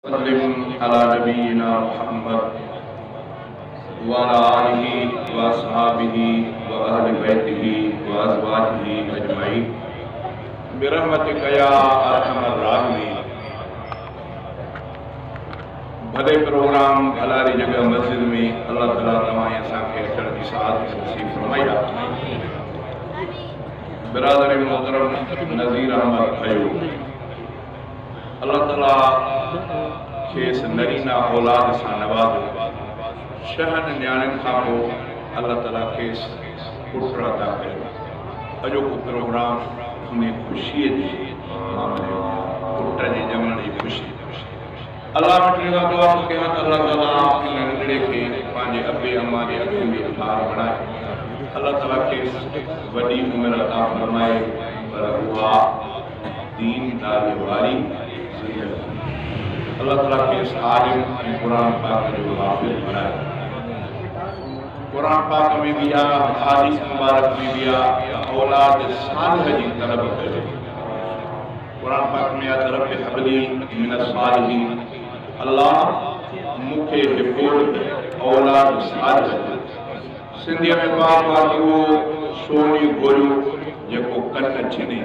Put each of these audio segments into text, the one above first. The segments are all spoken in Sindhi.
وسلم على نبينا محمد وعلى آله وأصحابه وأهل بيته وأزواجه أجمعين برحمتك يا أرحم الراحمين. भले प्रोग्राम भलारी जगह मस्जिद में अल्लाह ताला तव्हां ऐं असांखे अचण जी सआदत नसीब फरमाई। बिरादर मोहतरम नज़ीर अहमद भयो, अल्लाह ताला खेसि नरीना औलाद सां नवाज़ो। छहनि नियाणियुनि खां पोइ अल्लाह ताला खेसि पुट अता कयो। अॼोको प्रोग्राम उन ख़ुशीअ जे मामले में, पुट जे ॼमण जी ख़ुशी। अल्लाह मिठे खां दुआ थो कयां त अल्लाह ताला हिन नंढड़े खे पंहिंजे अबे अम्मा जे अखियुनि में ठार बणाए। अल्लाह ताला खेसि वॾी उमिरि अता फरमाए, पर उहा दीनदारी वारी ज़िंदगी। अल्लाह ताला खेसि आलिम ऐं क़ुर पाक जो हाफ़िज़ बणाए। क़ुर पाक में बि आहे, हदीस मुबारक में बि आहे, औलाद सालिह जी तलब कयो। क़ुर पाक में आहे त रब हबली मिन सालिहीन, अल्लाह मूंखे हिबो औलाद सालिह। सिंधीअ में पाक आहे उहो सोनी गोलियो जेको कन छिने,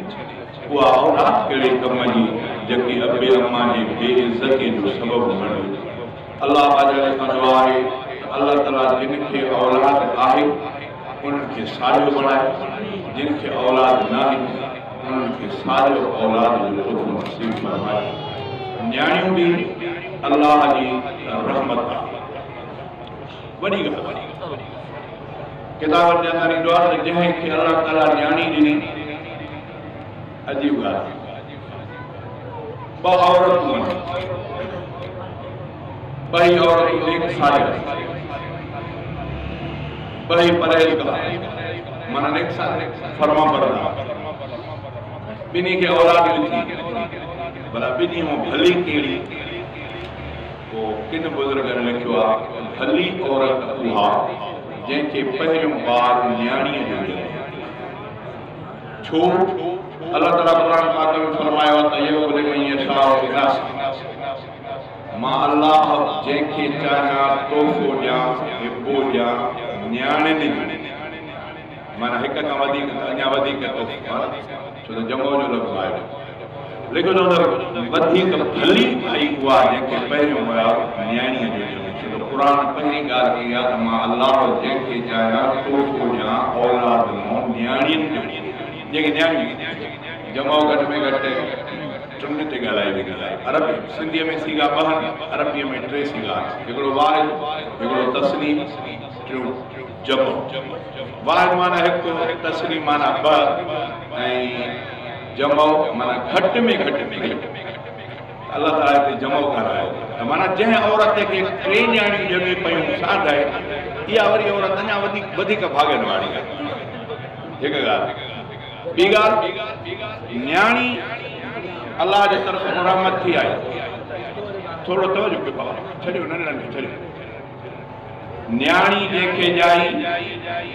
उहा औलाद कहिड़े कम जी जेकी अबे अम्मा जे बेइज़तीअ जो सबबु बणे। अल्लाह बाजारे खां दुआ आहे अल्लाह ताला जिन खे औलाद आहे उन्हनि खे सालिह बणाए, जिन खे औलाद न आहे उन्हनि खे सालिह औलाद जो तोहफ़ो नसीब फरमाए। नियाणियूं बि अल्लाह जी रहमत आहे। वॾी ॻाल्हि किताबनि जे अंदरि ईंदो आहे त जंहिंखे अल्लाह ताला नियाणी ॾिनी, अजीब ॻाल्हि, ॿ औरतूं आहिनि, ॿई औरतूं नेक सालिह, ॿई परहेज़गार, माना नेक सालिह फरमा बरदार, ॿिन्ही खे औलाद ॾिनी, भला ॿिन्ही मां भली कहिड़ी? पोइ किन बुज़ुर्गनि लिखियो आहे भली औरत उहा जंहिंखे पहिरियों ॿार नियाणीअ जो ॼमो। छो? अल्लाह ताला क़ुर पाक में फरमायो आहे त मां अल्लाह जंहिंखे चाहियां तोहफ़ो ॾियां, हिबो ॾियां नियाणियुनि जो, माना हिक खां वधीक त अञा वधीक तोहफ़ो, छो त जमो जो लफ़्ज़ आयो। लिखियो अथऊं त वधीक भली भाई उहा जंहिंखे पहिरियों ॿार नियाणीअ जो ॼमो। छो त क़ुर पहिरीं ॻाल्हि कई आहे त मां अल्लाह जंहिंखे चाहियां तोहफ़ो ॾियां औलाद मां नियाणियुनि जो, जेके नियाणियूं जमो घटि में घटि टिनि ते ॻाल्हाई वेंदी आहे। अरबी सिंधीअ में सीगा ॿ आहिनि, अरबीअ में टे सीगा आहिनि, हिकिड़ो वाहिद, हिकिड़ो तस्लीम, टियों जमो। वाहिद माना हिकु, तस्लीम माना ॿ, ऐं जमो माना घटि में घटि टे। अल्लाह ताला हिते जमो ॻाल्हायो त माना जंहिं औरत खे टे नियाणियूं ॼमे पयूं साध आहे, इहा वरी औरत अञा वधीक भाॻनि वारी आहे। हिकु ॻाल्हि। ॿी ॻाल्हि, नियाणी अल्लाह जे तरफ़ खां रहमत थी आई। थोरो तवजो कयो बाबा, छॾियो नंढड़नि खे छॾियो। नियाणी जंहिंखे ॼाई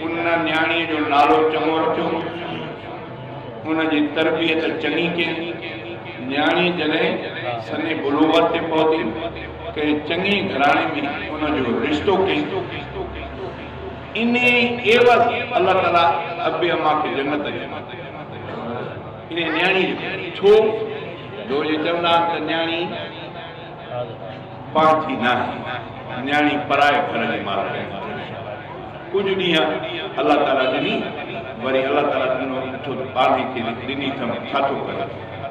उन नियाणीअ जो नालो चङो रखियो, उनजी तरबियत चङी कई। नियाणी जॾहिं सने बुलूवत ते पहुती, कंहिं चङी घराणे में उनजो रिश्तो कई, इन एवज़ अल्लाह ताला अबे अम्मा खे जन्नत ॾिनी इन नियाणी। छो? जो जे चवंदा आहिनि त नियाणी पंहिंजी न आहे, नियाणी पराए घर जी मालिक। कुझु ॾींहं अल्लाह ताला ॾिनी, वरी अल्लाह ताला ॾिनो, ॾिठो त ॿाने खे ॾिनी अथमि, छा थो करे?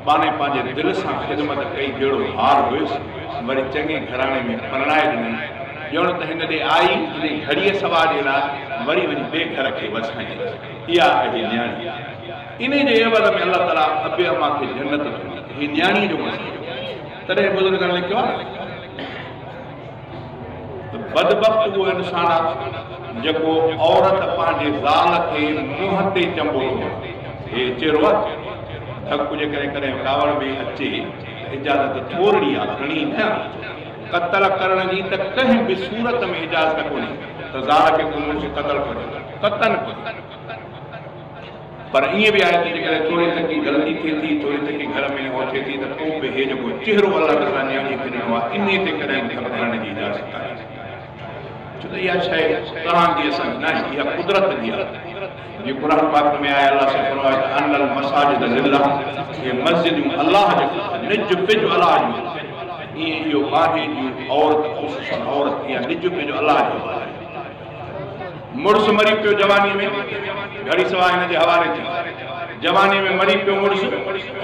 ॿाने पंहिंजे दिलि सां ख़िदमत कई, जहिड़ो हाल हुयुसि, वरी चङे घराणे में परणाए ॾिनई। ॼण त हिन ॾे आई, हिन घड़ीअ सवा जे लाइ वरी वञी ॿिए घर खे वसाई। इहा आहे नियाणी। इन जे एवज़ में अल्लाह ताला अबे अम्मा खे जन्नत थो ॾिए। हीउ नियाणीअ जो मसइलो। तॾहिं बुज़ुर्गनि लिखियो आहे त बदबख़्त उहो इंसान आहे जेको औरत पंहिंजे ज़ाल खे मुंहं ते चंबो थो। हे चेहरो आहे, धक जे करे कॾहिं कावड़ में अचे त इजाज़त थोरी आहे, घणी न। क़तल करण जी त कंहिं बि सूरत में इजाज़त कोन्हे त ज़ाल खे को मुड़ुसु क़तल करे, क़तल कोन्हे। پر ائين به آهي ته جيڪڏهن ٿوري تڪي غلطي ٿئي ٿي، ٿوري تڪي گهر ۾ هو ٿئي ٿي ته پوء به هي جيڪو چهرو الله تعاليٰ نياڻيء کي ڏنو آهي، انهيء تي ڪڏهن به ڌپ هڻڻ جي اجازت ڪانهي. ڇو ته اها شيء توهان جي اسان جي ناهي، اها قدرت جي آهي. جيئن قرآن پاڪ ۾ آهي، الله سائين فرمايو ته ان المساجد لله، اهي مسجدون الله جون، نج پج الله جون آهن. ائين اهو ٻانهي جون عورت، خصوصاً عورت، اها نج پج الله جي حوالي آهي. مڙس مري پيو جوانيء ۾، گهڙي سوا هن جي حوالي ٿي. جوانيء ۾ مري پيو مڙس،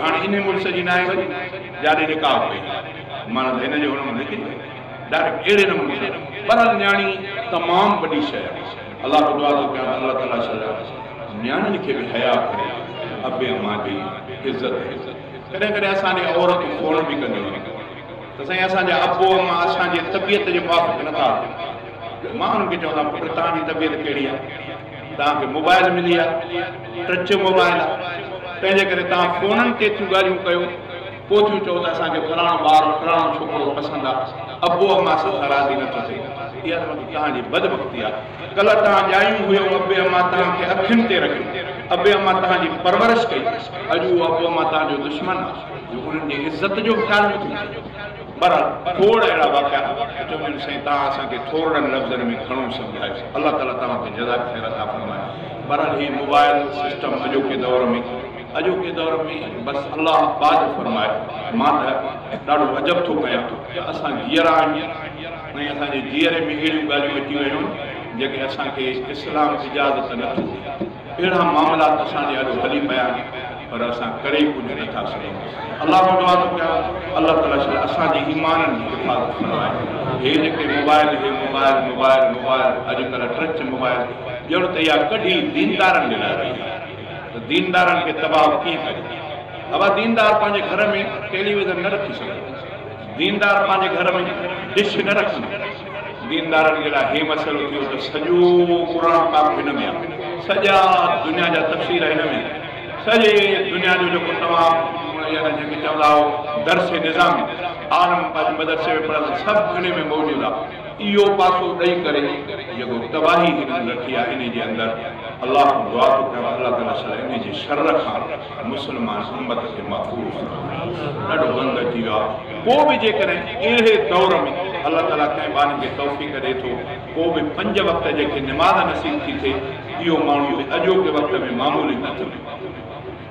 هاڻي انهي مڙس جي ناهي وري، جاڏي نڪاح ڪئي. معنيٰ ته هن جي هن مان نڪري وئي. ڊائريڪٽ اهڙي نموني سان. بهرحال نياڻي تمام وڏي شيء آهي. الله کان دعا ٿو ڪيان ته الله تعاليٰ شل نياڻين کي به حياء ڪري ابي امان جي عزت ڪري. ڪڏهن ڪڏهن اسان ڏي عورتون فون به ڪنديون آهن ته سائين اسان جا ابو امان اسان جي طبيعت جي موافق نٿا هجن. مان انهن کي چوندو آهيان پٽ توهان جي طبيعت ڪهڙي آهي؟ توهان کي موبائل ملي آهي، ٽچ موبائل آهي، تنهن جي ڪري توهان فونن تي ٿيون ڳالهيون ڪيو، پوء ٿيون چئو ته اسان کي فلاڻو ٻار، فلاڻو ڇوڪرو پسند آهي، ابو امان اسان سان راضي نٿو ٿئي. اها ته مطلب توهان جي بدبختي آهي. ڪلهه توهان ڄايون هيو، ابي امان توهان کي اکين تي رکيو، ابي امان توهان جي پرورش ڪئي، اڄ اهو ابو امان توهان جو دشمن آهي، جو انهن جي عزت جو به خيال نٿو ڪري. بهرحال کوڙ اهڙا واقعا ته چونديون آهن سائين توهان اسان کي ٿورڙن لفظن ۾ گهڻو سمجهايو الله تعالي توهان کي جزاڪ خير عطا فرمائي بهرحال هي موبائل سسٽم اڄوڪي دور ۾ اڄوڪي دور ۾ بس الله باج فرمائي مان ته ڏاڍو عجب ٿو ڪيان ته اسان جيئرا آهيون ۽ اسان جي جيئري ۾ اهڙيون ڳالهيون اچي ويون آهن جيڪي اسان کي اسلام اجازت نٿو ڏي اهڙا معاملات اسان جي آڏو هلي پيا آهن پر اسان ڪري ڪجهه نه ٿا سگهون. الله کان دعا ٿو ڪيان الله تعالي شل اسان جي ايمانن جي حفاظت فرمائي. هي جيڪي موبائل هي موبائل موبائل موبائل اڄڪلهه ٽچ موبائل ڄڻ ته اها ڪڍي ديندارن جي لاء وئي آهي ته ديندارن کي تباهه ڪيئن ڪجي. ابا ديندار پنهنجي گهر ۾ ٽيليويزن نه رکي سگهندو. ديندار پنهنجي گهر ۾ ڊش نه رکندو. ديندارن جي لاء هي مسئلو ٿيو ته سڄو قرآن پاڪ هن ۾ آهي، سڄا دنيا جا تفسير هن ۾ آهن، سڄي دنيا جو جيڪو توهان يعني جنهن کي چوندا آهيو درس نظامي، عالم پنهنجي مدرسي ۾ پڙهندڙ سڀ انهي ۾ موجود آهي. اهو پاسو ڏئي ڪري جيڪو تباهي هنن رکي آهي انهي جي اندر الله کان دعا ٿو ڪيان ته الله تعالي شل انهي جي شر کان مسلمان امت کي محفوظ فرمائي. ڏاڍو گند اچي ويو آهي. پوء به جيڪڏهن اهڙي دور ۾ الله تعالي ڪنهن ٻانهي کي توفيق ڏئي ٿو پوء به پنج وقت جنهن کي نماز نصيب ٿي ٿئي اهو ماڻهو به اڄوڪي وقت ۾ معمولي نه ٿو.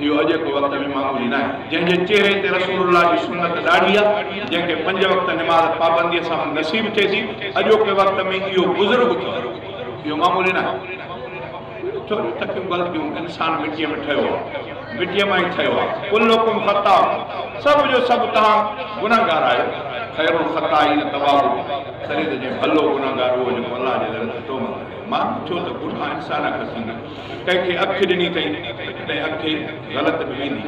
اهو اڄوڪي وقت ۾ معمولي ناهي. جنهن جي چهري تي رسول الله جي سنت ڏاڙهي آ، جنهن کي پنج وقت نماز پابنديء سان نصيب ٿئي ٿي، اڄوڪي وقت ۾ اهو بزرگ اٿو. اهو معمولي ناهي. ٿوريون ٿڪيون غلطيون، انسان مٽيء ۾ ٺهيو آ. مٽيء مان ئي ٺهيو آ. ڪلڪم خطاء، سڀ جو سڀ توهان گنهگار آهيو. خير الخطائين التوابون، تڏهن ته جنهن ڀلو گنهگار اهو جيڪو الله جي در تي توبه ڪري. معلوم ٿيو ته گناهه انسان کان ٿيندو. ڪنهن کي اک ڏني اٿئي ته ڪڏهن اک غلط به ويندي،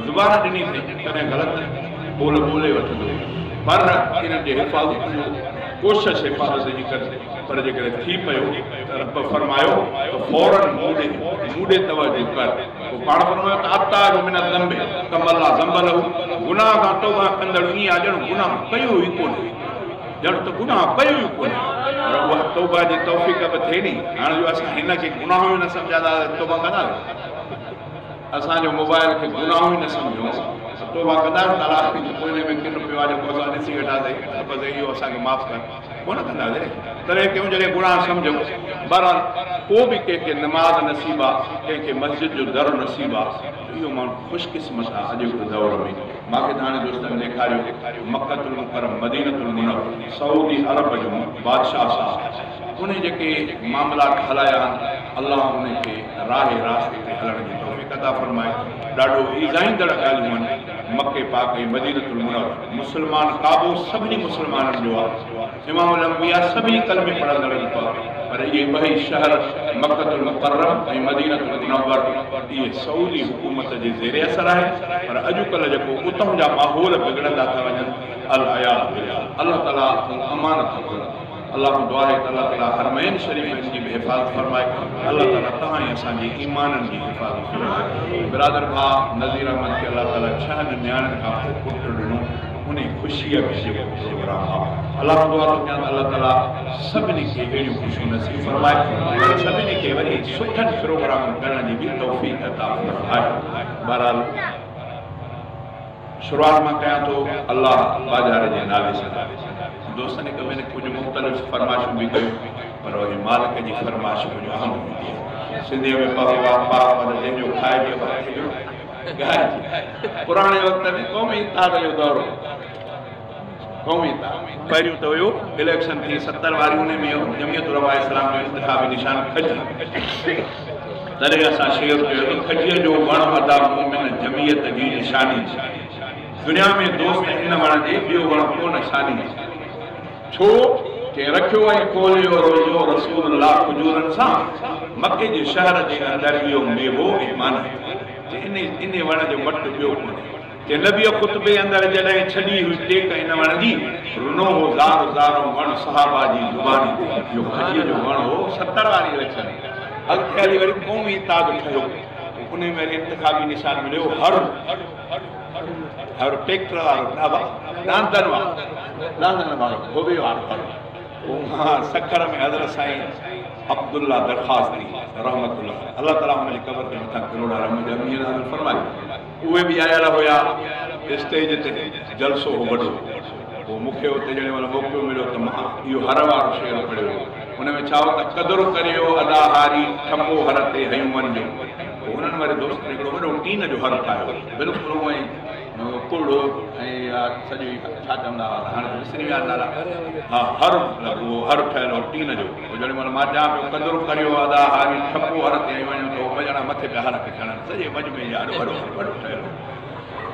زبان ڏني اٿئي ڪڏهن غلط ٻول ٻولي وٺندو، پر انهن جي حفاظت جو ڪوشش حفاظت جي ڪر، پر جيڪڏهن ٿي پيو ته رب فرمايو ته فوراً مون ڏي مون ڏي توجه ڪر، پوء پاڻ فرمايو ته التائب من الذنب ڪمن لا ذنب له، گناهه کان توبه ڪندڙ ائين آهي ڄڻ گناهه ڪيو ئي ڪونهي. ڄڻ ته گناهه ڪيو ئي ڪونهي پر اها توبه جي توفيق به ٿئي ني. هاڻ جو اسان هن کي گناهه ئي نه سمجهنداسين ته توبه ڪنداسين؟ اسان جو موبائل کي گناهه ئي نه سمجهون ته توبه ڪنداسين ته الاء جيڪو ان ۾ ڪن پيو آهي جيڪو اسان ڏسي ويٺاسين ته بس اهو اسان کي معاف ڪر ڪونه ڪنداسين. تڏهن ڪيون جڏهن گناهه سمجهون. بهرحال پوء به ڪنهن کي نماز نصيب آ، ڪنهن کي مسجد جو در نصيب آ ته اهو ماڻهو خوش قسمت آ اڄوڪي دور ۾. مان کي ته هاڻي دوستن ڏيکاريو مڪة المڪرم مدينة المنور سعودي عرب جو بادشاهه صاحب انهي جيڪي معاملات هلايا آهن الله انهي کي راهه راست تي هلڻ جي توفيق عطا فرمائي ڏاڍو ايذائيندڙ ڳالهيون آهن مڪي پاڪ ۽ مدينة المنور مسلمان ڪعبو سڀني مسلمانن جو آهي. امام الانبياء سڀني ڪلمي پڙهندڙن جو آهي پر اهي ٻئي شهر مڪة المڪرم ۽ مدينة المنور اهي سعودي حڪومت جي زير اثر آهن پر اڄڪلهه جيڪو اتهون جا ماحول بگڙندا ٿا وڃن العياذ بالله الله تعالي کان امان ٿو گهران الله کان دعا آهي ته الله تعالي حرمين شريفين جي به حفاظت فرمائي الله تعالي توهان ۽ اسان جي ايمانن جي حفاظت فرمائي برادر ڀاء نذير احمد کي الله تعالي ڇهن نياڻين کان پوء پٽ ڏنو. انهي خوشيء ۾ جيڪو پروگرام آ. الله کان دعا ٿو ڪيان ته الله تعاليٰ سڀني کي اهڙيون خوشيون نصيب فرمائي پر سڀني کي وري سٺن پروگرامن ڪرڻ جي به توفيق عطا فرمائي. بهرحال شروعات مان ڪيان ٿو الله ٻاجهاري جي نالي سان. دوستن هڪ ٻئي ڪجهه مختلف فرمائشون به ڪيون پر وري مالڪ جي فرمائش ڪجهه اهم هوندي آهي. سنڌيء ۾ پهو آهي پاء پر جنهن جو کائجي تنهن جو ڳائجي. پراڻي وقت ۾ قومي اتحاد جو دور هو. قومي اتحاد پهريون ته هيو اليڪشن ٿي 70 واري ان ۾ جمعيت علماء اسلام جو انتخابي نشان کجي. تڏهن اسان شعر چيو ته کجيء جو وڻ ادا مومن جمعيت جي نشاني. دنيا ۾ دوست ان وڻ جي ٻيو وڻ ڪونه ثاني. ڇو ڪي رکيو ۽ کوليو روزو رسول الله کجورن سان مڪي جي شهر جي اندر اهو ميوو ۽ ماني. چي ان وڻ جو مٽ ٻيو ڪونهي. چي نبيء خطبي اندر جڏهن ڇڏي هئي ٽيڪ ان وڻ جي، رنو هو زار زارون وڻ صحابه جي زباني. اهو کجيء جو وڻ هو. 70 واري اليڪشن اڳتي هلي وري قومي اتحاد ٺهيو. ان ۾ وري انتخابي نشان مليو هر هر ٽيڪٽر وارو نه ڀا ڏاندن وارو ڏاندن وارو گوبي وارو هر. پوء مان سکر ۾ حضرت سائين عبدالله درخواستي رحمت الله الله تعاليٰ ان جي قبر جي مٿان ڪروڙا رحم جا مينهن نازل فرمائي. اهي به آيل هيا اسٽيج تي جلسو هو وڏو. پوء مون کي اتي جڏهن مهل موقعو مليو ته مان اهو هر وارو شعر پڙهيو. ان ۾ ڇا هو ته قدر ڪريو ادا هاري ٺپو هر تي هيون وڃجو. پوء انهن واري دوستن هڪڙو وڏو ٽين جو هر ٺاهيو بلڪل اونئن ئي ڪرڙو ۽ سڄو ڇا چوندا هئا هاڻي ته وسري ويا نالا. ها هر مطلب اهو هر ٺهيل هو ٽين جو. پوء جڏهن مهل مان چوان پيو قدر ڪريو ادا هاري ٺپو هر تي هيون وڃو ته هو ٻه ڄڻا مٿي پيا هر کي کڻن. سڄي مجمعي جي آڏو وڏو هر وڏو ٺهيل هو.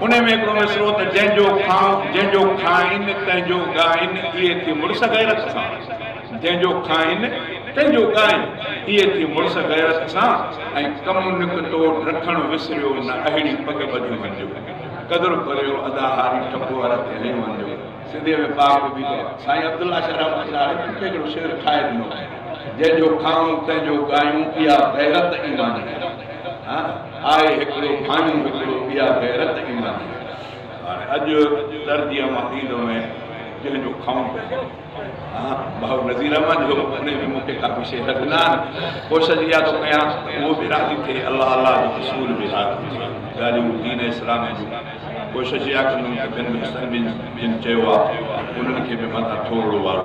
ان ۾ هڪڙو مصرعو ته جنهن جو کائون جنهن جو کائن تنهن جو ڳائن اهي ٿي مڙس غيرت سان. جنهن جو کائن تنهن جو ڳائن اهي ٿي مڙس غيرت سان. ۽ ڪم نڪتو ڊکڻ وسريو نه اهڙي پڳ ٻڌي وڃجو. قدر ڪريو ادا هاري ٺپو هر تي هنيو وڃجو. سنڌيء ۾ پهاڪو به اٿو. سائين عبدالله شاهه رحمت الله عليه مون کي هڪڙو شعر ٺاهي ڏنو. جنهن جو کائون تنهن جو ڳايون اها غيرت ايماني. ها آهي هڪڙو ڀايون هڪڙو اها غيرت ايماني. هاڻي اڄ ترجيح مان ڏيندو ۾ جنهن جو کائون تنهن جو. ها ڀائو نذير احمد جو ان به مون کي ڪافي شعر ڏنا آهن. ڪوشش اها ٿو ڪيان ته اهو به راضي ٿئي الله الله جو رسول به راضي ٿئي. ڳالهيون دين اسلام جون. ڪوشش اها ڪندم ته ٻين دوستن به جن چيو آهي انهن کي به متان ٿورڙو وارو.